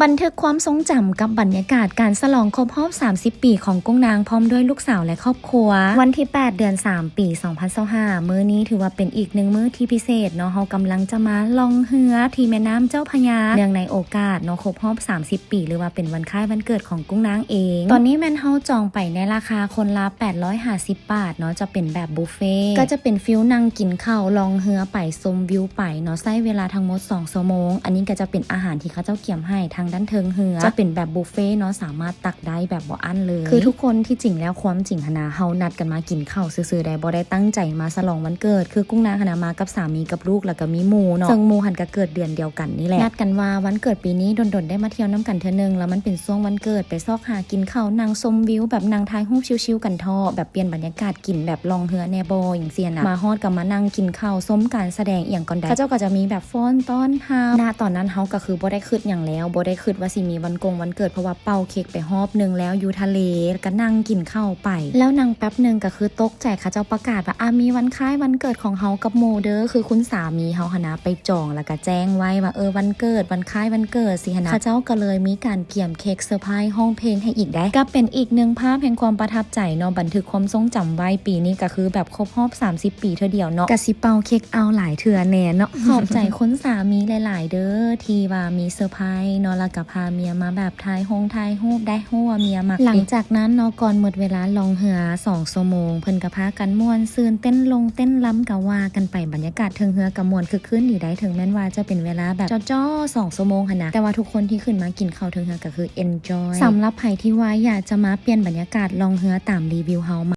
ບັນທຶກຄວາມຊົງຈຳກັບບັນຍາກາດການສະຫຼອງຄົບຮອບສາມສິບປີຂອງກຸ້ງນາງ ພ້ອມດ້ວຍລູກສາວ ແລະ ຄອບຄົວ. ວັນທີແປດ ເດືອນສາມ ປີສອງພັນຊາວຫ້າ ມື້ນີ້ຖືວ່າເປັນອີກໜຶ່ງມື້ທີ່ພິເສດເນາະ, ເຮົາກຳລັງຈະມາລ່ອງເຮືອທີ່ແມ່ນ້ຳເຈົ້າພະຍາ ເນື່ອງໃນໂອກາດເນາະ ຄົບຮອບສາມສິບປີ ຫຼືວ່າເປັນວັນຄ້າຍວັນເກີດຂອງກຸ້ງນາງເອງ. ຕອນນີ້ແມ່ນເຮົາຈອງໄປໃນລາຄາຄົນລະແປດຮ້ອຍຫ້າສິບບາດເນາະ, ຈະເປັນແບບບຸບເຟ ກໍຈະເປັນຟີວນັ່ງກິນເຂົ້າ ລ່ອງເຮືອໄປ ຊົມວິວໄປເນາະ, ໃຊ້ເວລາທັງໝົດສອງຊົ່ວໂມງ. ອັນນີ້ກໍຈະເປັນອາຫານທີ່ເຂົາເຈົ້າກຽມໃຫ້ທາງດ້ານເທິງເຮືອ, ຈະເປັນແບບບຸບເຟເນາະ, ສາມາດຕັກໄດ້ແບບບໍ່ອັ້ນເລີຍ. ຄືທຸກຄົນ ທີ່ຈິງແລ້ວ ຄວາມຈິງຫັ້ນນະ ເຮົານັດກັນມາກິນເຂົ້າຊື່ໆໃດ໋, ບໍ່ໄດ້ຕັ້ງໃຈມາສະຫຼອງວັນເກີດ. ຄືກຸ້ງນາງຫັ້ນນະ ມາກັບສາມີກັບລູກ ແລ້ວກໍມີໝູ່ເນາະ, ເຊິ່ງໝູ່ຫັ້ນກໍເກີດເດືອນດຽວກັນນີ້ແຫຼະ. ນັດກັນວ່າວັນເກີດປີນີ້ດົນໆໄດ້ມາທ່ຽວນຳກັນເທື່ອໜຶ່ງ, ແລ້ວມັນເປັນຊ່ວງວັນເກີດ, ໄປຊອກຫາກິນເຂົ້າ ນັ່ງຊົມວິວ ແບບນັ່ງຖ່າຍຮູບຊິວໆກັນເທາະ, ແບບປ່ຽນບັນຍາກາດ ກິນແບບລ່ອງເຮືອແດ່ບໍ່ ຈັ່ງຊີ້ນະ. ມາຮອດກໍມານັ່ງກິນເຂົ້າ ຊົມການສະແດງອີ່ຫຍັງກ່ອນໄດ໋. ເຂົາເຈົ້າກໍຈະມີແບບຟ້ອນຕ້ອນຮັບ. ນະຕອນນັ້ນເຮົາກໍຄືບໍ່ໄດ້ຄິດຫຍັງແລ້ວ, ບໍ່ໄດ້ຄິດວ່າຊິມີວັນກົງວັນເກີດ, ເພາະວ່າເປົ່າເຄັກໄປຮອບໜຶ່ງແລ້ວຢູ່ທະເລ, ກໍນັ່ງກິນເຂົ້າໄປ. ແລ້ວນັ່ງແປັບໜຶ່ງກໍຄືຕົກໃຈ ເຂົາເຈົ້າປະກາດວ່າ ອາ ມີວັນຄ້າຍວັນເກີດຂອງເຮົາກັບໝູ່ເດີ້. ຄືຄຸນສາມີເຮົາຫັ້ນນະ ໄປຈອງ ແລ້ວກໍແຈ້ງໄວ້ວ່າ ເອີ ວັນເກີດ ວັນຄ້າຍວັນເກີດ ຊີ້ຫັ້ນນະ. ເຂົາເຈົ້າກໍເລີຍມີການກຽມເຄັກເຊີໄພ ຮ້ອງເພງໃຫ້ອີກໄດ໋. ກໍເປັນອີກໜຶ່ງພາບແຫ່ງຄວາມປະທັບໃຈເນາະ, ບັນທຶກຄວາມຊົງຈຳໄວ້. ປີນີ້ກໍຄືແບບຄົບຮອບສາມສິບປີເທື່ອດຽວເນາະ, ກະຊິເປົ່າເຄັກເອົາຫຼາຍເທື່ອແນ່ເນາະ. ຂອບໃຈຄຸນສາມີຫຼາຍໆເດີ້ ທີ່ວ່າມີເຊີໄພເນາະ, ແລ້ວກໍພາເມຍມາແບບຖ່າຍຮົງຖ່າຍຮູບໄດ້ ຮູ້ວ່າເມຍມັກ. ຫຼັງຈາກນັ້ນເນາະ, ກ່ອນໝົດເວລາລ່ອງເຮືອສອງຊົ່ວໂມງ, ເພິ່ນກໍພາກັນມ່ວນຊື່ນ ເຕັ້ນລົງເຕັ້ນລຳ ກໍວ່າກັນໄປ. ບັນຍາກາດເທິງເຮືອກໍມ່ວນຄຶກຄື້ນດີໄດ໋, ເຖິງແມ່ນວ່າຈະເປັນເວລາແບບຈໍ່ໆສອງຊົ່ວໂມງຫັ້ນນະ, ແຕ່ວ່າທຸກຄົນທີ່ຂຶ້ນມາກິນເຂົ້າເທິງເຮືອກໍຄື enjoy. ສຳລັບໃຜທີ່ວ່າຢາກຈະມາປ່ຽນບັນຍາກາດລ່ອງເຮືອຕາມຣີວິວເຮົາ